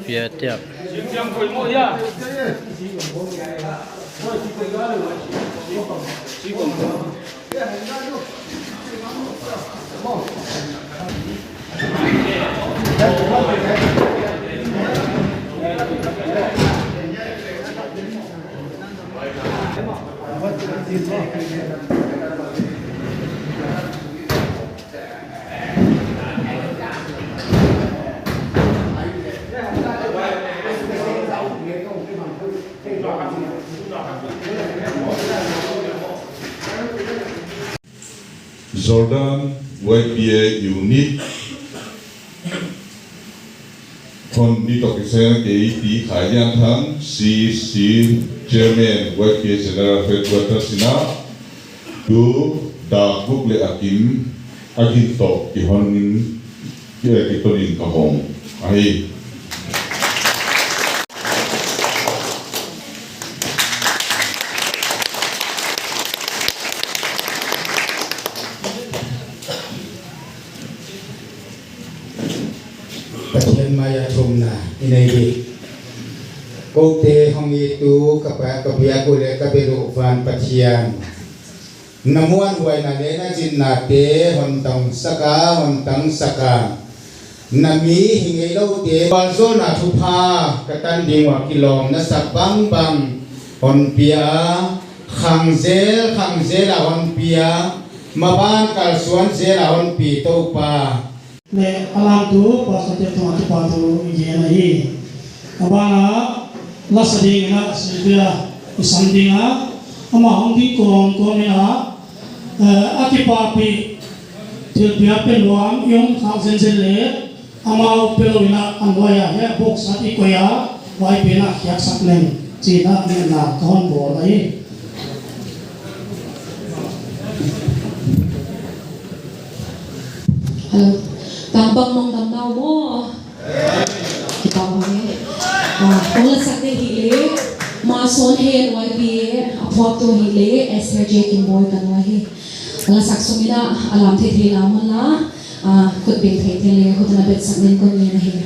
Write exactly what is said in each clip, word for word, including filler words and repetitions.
Pia tiak. Jordan Y P A Unit hon ni toh kisai K T Khailianthang, C C Chairman, Y P A General Headquarters in a, tu dak buk leh a kin, a kin toh kihon in, ki, kitol in ka hong ahi. Pathian mai a thumna i nei di. Koute hong it uh ka pa, ka biak uh leh ka bel uh van Pathian. Na muanhuaina leh na zinnate hon tangsak a, hon tangsak a. Na mi hi ngeiloute vualzawlna thupha ka tan ding ua kilawm na sak bangbang hon pia a. Khang zel, khang zel a hon pia. Maban kalsuan zel a hon pi Toupa. Leh a lamtu, pastor te tungah kipahthu i gen ahi. A bana, lasa dingin a Sylvia i sam ding a, amah hong ding kawmkawm in a, eh, a kipahpih, thilpiak pe luang i om khak zenzen leh, amau pelou in a, a nuai a, hia box a i koih a, huai pen a khiaksak leng, chi'n a, ngenna ka hon bawl ahi. Hello. Tangpang nong dam nau maw? Kipak maw e. Ah, hong lasak te hi leh. Mason Hen Y P A, a phuaktu hi leh. Esther J Kimboi ka nu ahi. Lasak sung in a, a lam theithei lam un la. Ah, khut beng theithei leh, khut na bet sak nen kon ngen ahi.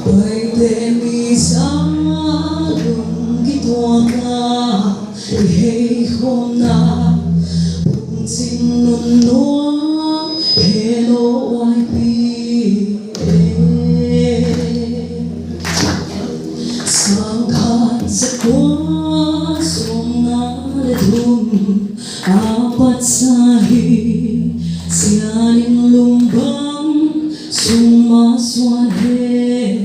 Paite mi sang lung kituak a, i hei khawmna, pungching nunnuam, hello Y P A. Sangkhat zakua sawmnga leh thum, apat sa hi, sianin lungbang, sung masuan hen.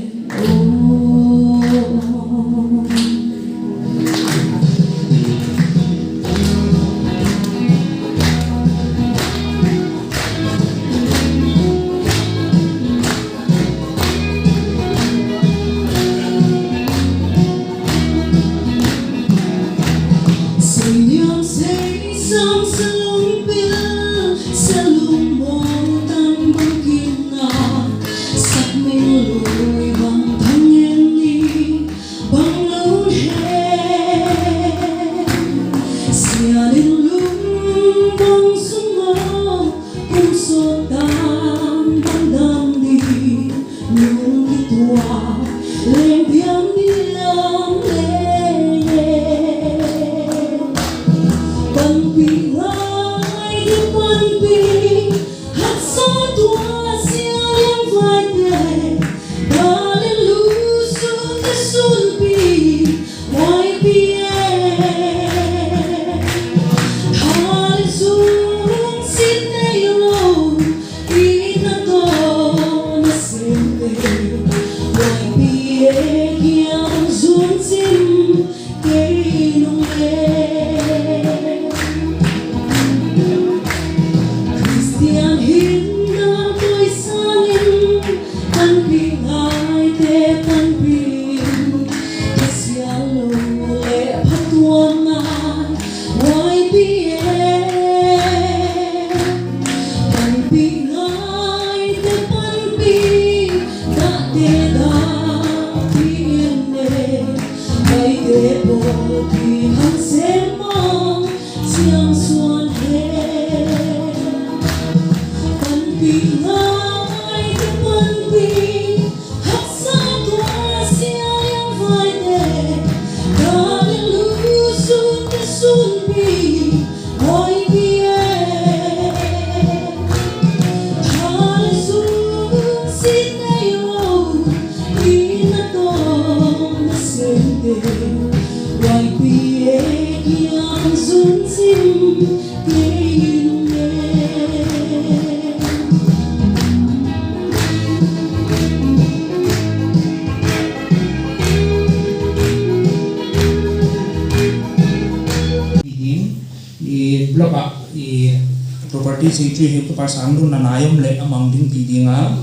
I property secretary heutupa Sanglun na nai om leh a mang ding pi ding a.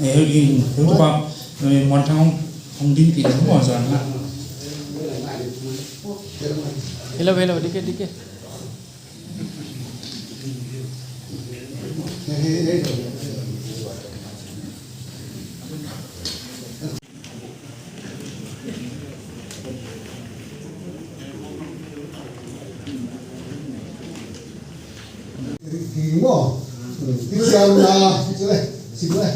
Eh, heutupa, eh, Muanthang hong ding pi ding mo zang a. Hello, hello, dikhe, dikhe. Ki mo, ki siam na, sile, sile.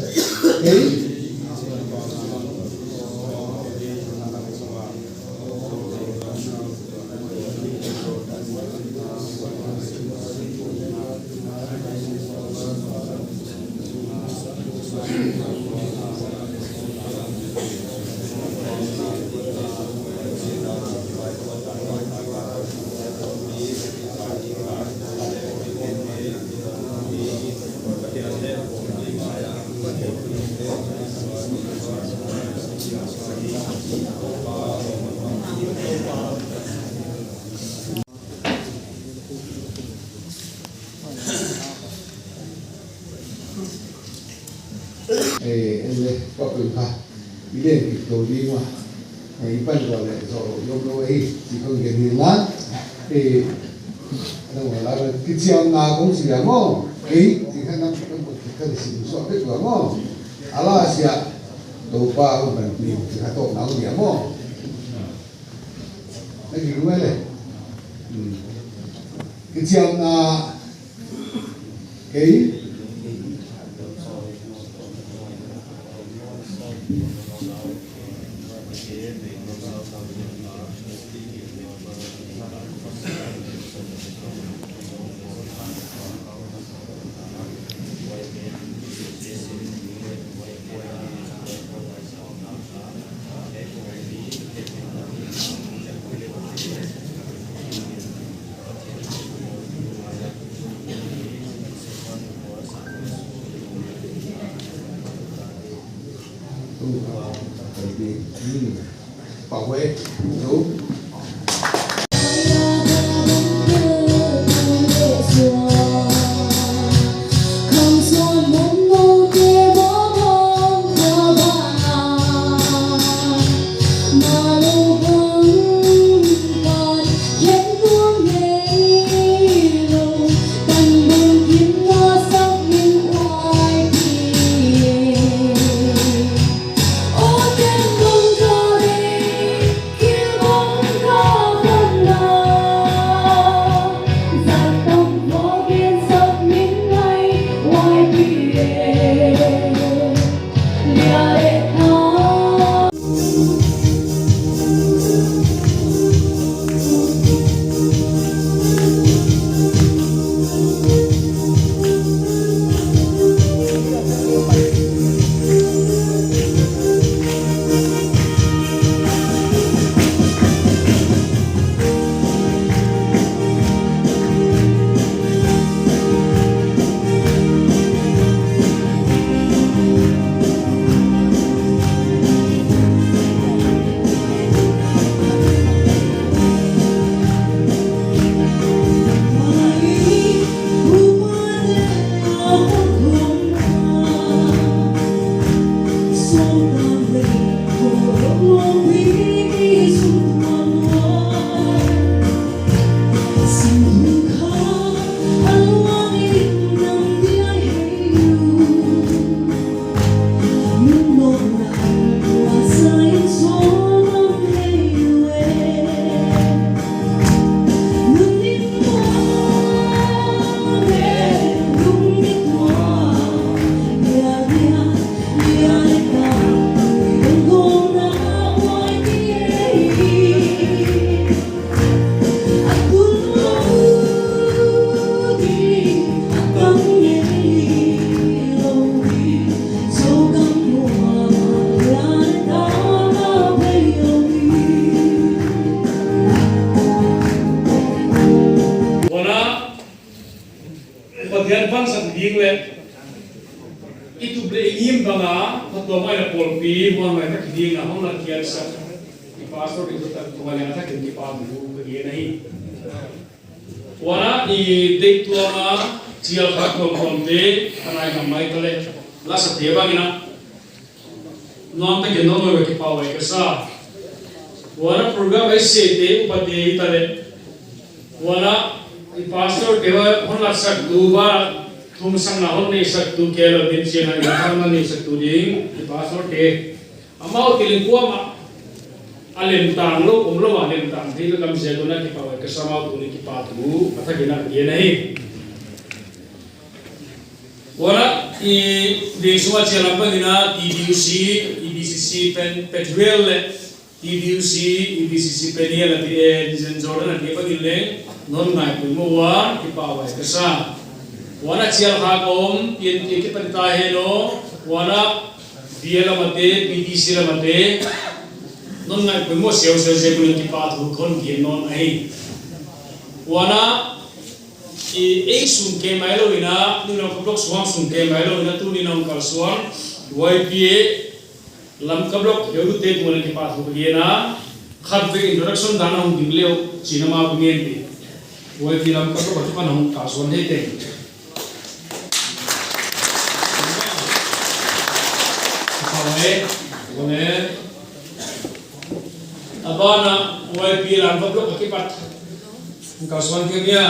Ei. Eh, en le, pa pun kha. I le pi to di ma. Eh, i pan wa le zo yom lo eh, si kong gen ni la. Eh, na wa la ki chiam na kong si ya mo. Eh, si kha na, na mo ki kha si so pe tua mo. Ala sia. To pa ko ban ni, si kha to na ya mo. Na ki lu le. Hmm. Ki chiam na. Kei. Pathian pangsak ding leh i tup leh i ngim banga, phattuam mai na pawlpi, huan mai na kiding na hong na kian sak. I pastor i tup tak tua leh na takin kipak thu ka gen ahi. Huan a i deihtuam a chial khak tuamtuamte, a nai ngam mai ta leh, la sate bang in a nuam takin non oi kipak huai ka sa. Huan a program a i sete upate i ta leh, huan a i pastor te hon latsaktu, va thumsakna hon neisaktu, kei lou din chiang a i thangna neisaktu ding i pastor te, amau thil in kuamah a lemtang lou, om lou a lemtang thei lou kam ziak un a kipak huai ka sa, amau tuni kipahthu a thak in a gen ahi. Huan a i ding sung a chial lam bang in a T B U C, E B C C pen Pethuel leh T B U C, E B C C pen Hial a ti, eh, Zen Jordan a ti bang in leng non ngai poimoh ua kipak huai ka sa. Huan a chial khak om, P N P kipan ta hen aw, huan a B L a mate, P T C a mate, non ngai poimoh seuseu ziak un kipahthu kon gen nawn ahi. Huan a i, ei sung kei mai lou in a, Lamka Block suang sung kei mai lou in a, tuni in a hong kalsuan Y P A Lamka Block heutute tungah kipahthu ka gen a, khatvei introduction dan a hong ding leh uh chi'n amah ka ngen di. Y P A Lamka Block a kipan hong kalsuan hei teng. Ka hong e, hong e. A ban ah Y P A Lamka Block a kipat kalsuan kei nia.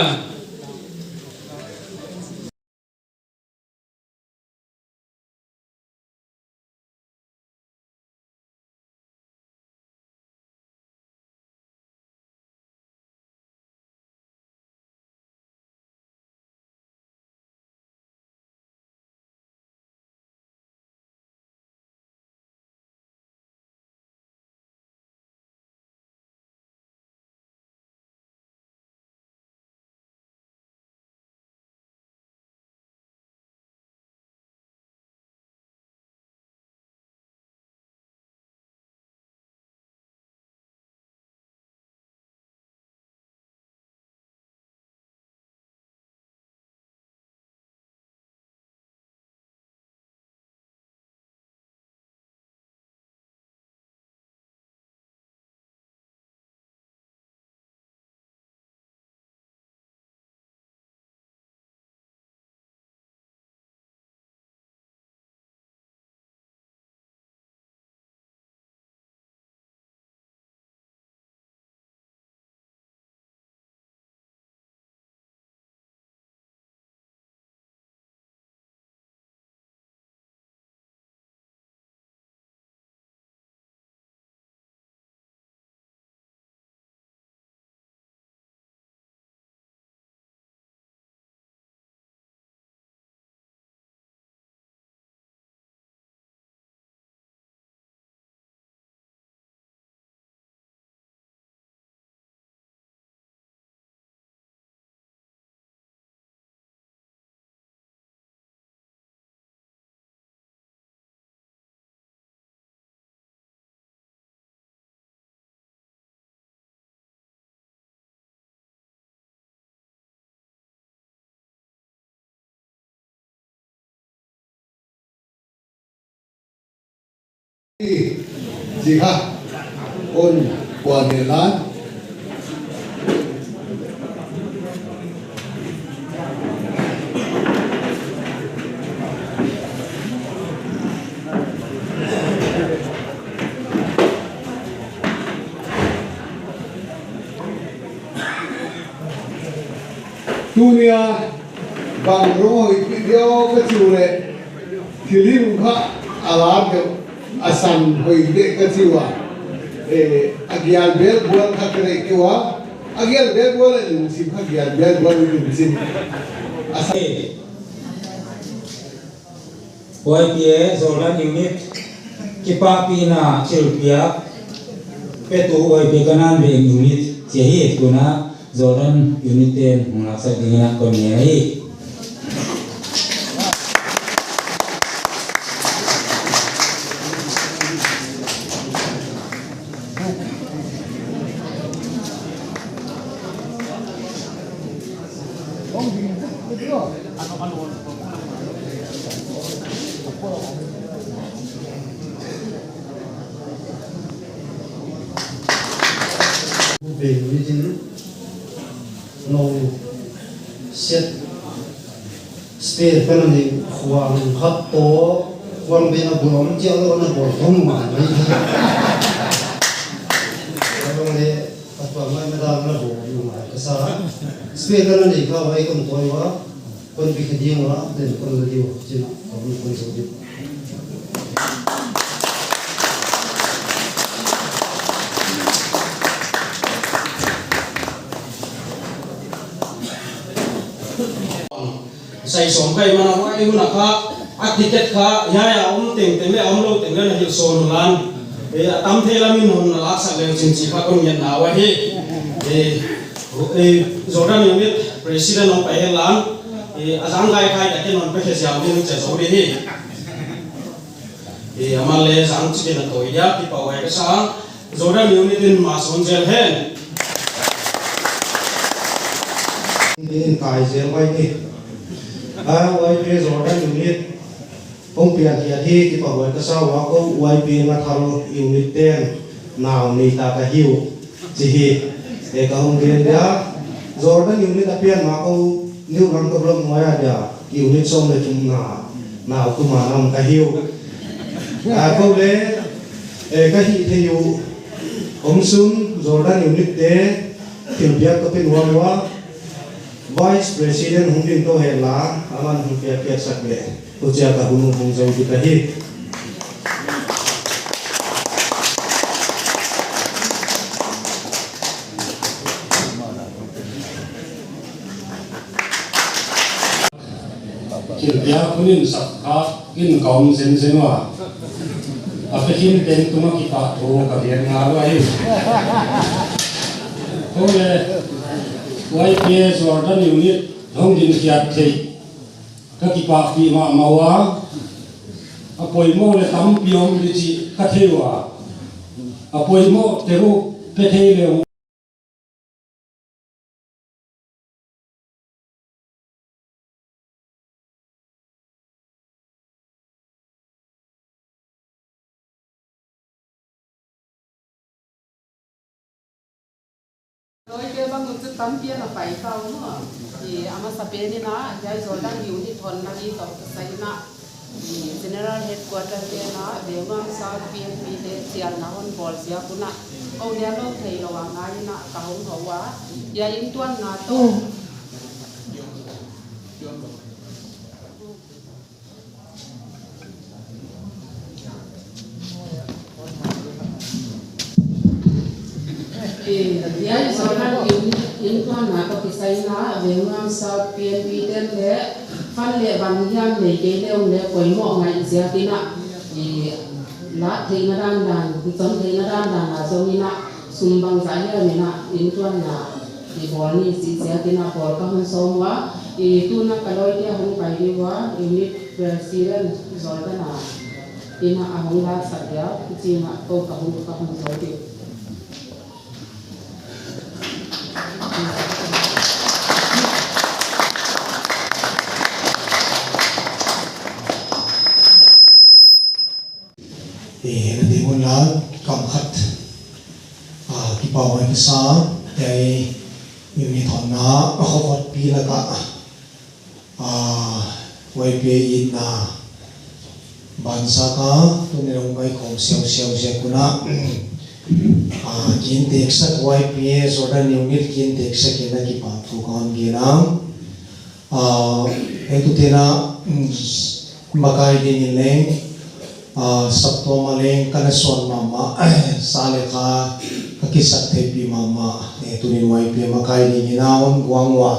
Zi kha, on, kuan ne lan. Tuni a bang rong hoih pi deuh ka chi uleh, thil hing kha a lar deuh, a san hoih deuh ka chi ua. Eh, a gial bel bual kha ka rei kei ua. A gial bel bual a lungsim kha gial bel bual a lungsim. A san. Y P A Jordan Unit, kipahpihna thilpiak petu Y P A Kanan Veng Unit, chih hi. Tuna Jordan Unit ten hong laksak dingin a kon ngen ahi. Veng Unit in nou Set. Spare ka na nei khua khat toh, kuang bena bulom tia lo na bol tong ma mai. Ka long le, ka tua mai ma dang na bol ma ka sa. Spare ka na nei kha wai kon toi wa, kon bi ka ding wa, len kon la diu, cina, kon kon so diu. Sai som kai mana wai huna kha, a ticket kha, ya ya om tengteng le om lou teng le na hil son lan. E, a tam thei lamin hon na laksak leu chin chi kha kon ngen na wa hi. E, e, Jordan Unit President hong pai hen lan. E, a zang gai khai ka ken hon pe khe siam ding che zo di hi. E, amah le zang chi ken a toi dia, kipak huai ka sa. Jordan Unit in ma son zel hen. In kai zel huai ni. A, huai pe Jordan Unit. Hong pian hiat hi kipak huai ka sa ua kou huai pe nga thal unit ten. Nau nei ta ka hi uh. Chi hi. E ka hong gen dia. Jordan Unit a pian ma kou New Ram ka blok nuai a dia. Unit sawm le thum na. Nau tuma nam ka hi uh. A kou le, e, ka hih theih uh. Om sun, Jordan Unit te, thilpiak ka pe nuam ua. Vice President hong ding tou hen la, aman hong piak piak sak le. Huchia ka hun hong zou di ka hi. Thilpiak hun in sak kha in ka om zenzen ua. A pe khin teng tuma kipahthu ka gen ngal ua hi. Kou le, huai pe Jordan Unit hong ding hiat theih. Ka kipahpih mahmah ua. A poimoh le tampi om di chih ka thei ua. A poimoh te uh pe thei le uh. Lawite bang chu tampi ana pai ta uh maw. I, a masapen in a, hiai Jordan Unit honna hi toh kisai in a, i, General Headquarter te in a, Vengam South P N P te chialna hon bawl ziak un a. Kou dia lou theilou a ngai in a, ka hong hou ua. Hiai inntuanna toh. Eh, hiai Jordan Unit inntuanna toh kisai in a, Vengam South P N P ten le, fund le van hiam nei kei le ong le poimoh ngai ziak in a, eh, la theihna dandan, zon theihna dandan a zong in a, sum bangzah hiam in a, inntuanna i bawl ni chih ziak in a bawl ka hon sawm ua, i tuna ka lawite hong pai di ua, Unit President Jordan a, in a hong laksak dia, i chih in a kou ka hong, ka hong zou di. Eh, na di mun la kam khat. Ah, kipak huai ka sa, hiai unit honna, a khawkhawtpi laka. Ah, huai pe in a, bansa ka, tuni long bai kong siau siau siau kuna. Ah, kin teksak huai pe, Jordan Unit kin teksak in a kipahthu ka hon gen a. Ah, hei tu tena, mm, makai ding in leng, ah, saptuam a leng kana suan mahmah, sa le kha ka kisak theihpih mahmah, eh, tuni huai pe makai ding in a hon guang ua,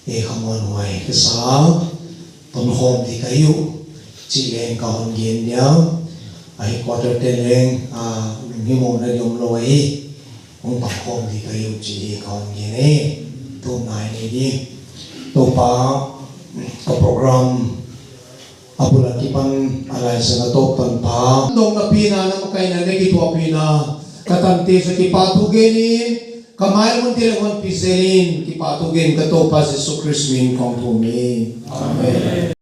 eh, ka muanhuai ka sa, tonkhawm di ka hi uh, chih leng ka hon gen dia, a headquarter te leng, ah, lunghimawhna di omlou ahi. Hong pangkhawm di ka hi uh chih hi ka hon gen e. Tum nai ni di. Toupa ka program a bul a kipan a laisang a tawp tan pa. Dong na pina na makaina na kithuahpihna ka tante sa kipahthu gen in ka mai mun te leng hon pi zel in kipahthu gen ka Toupa Jesu Khrist min kong thum hi. Amen.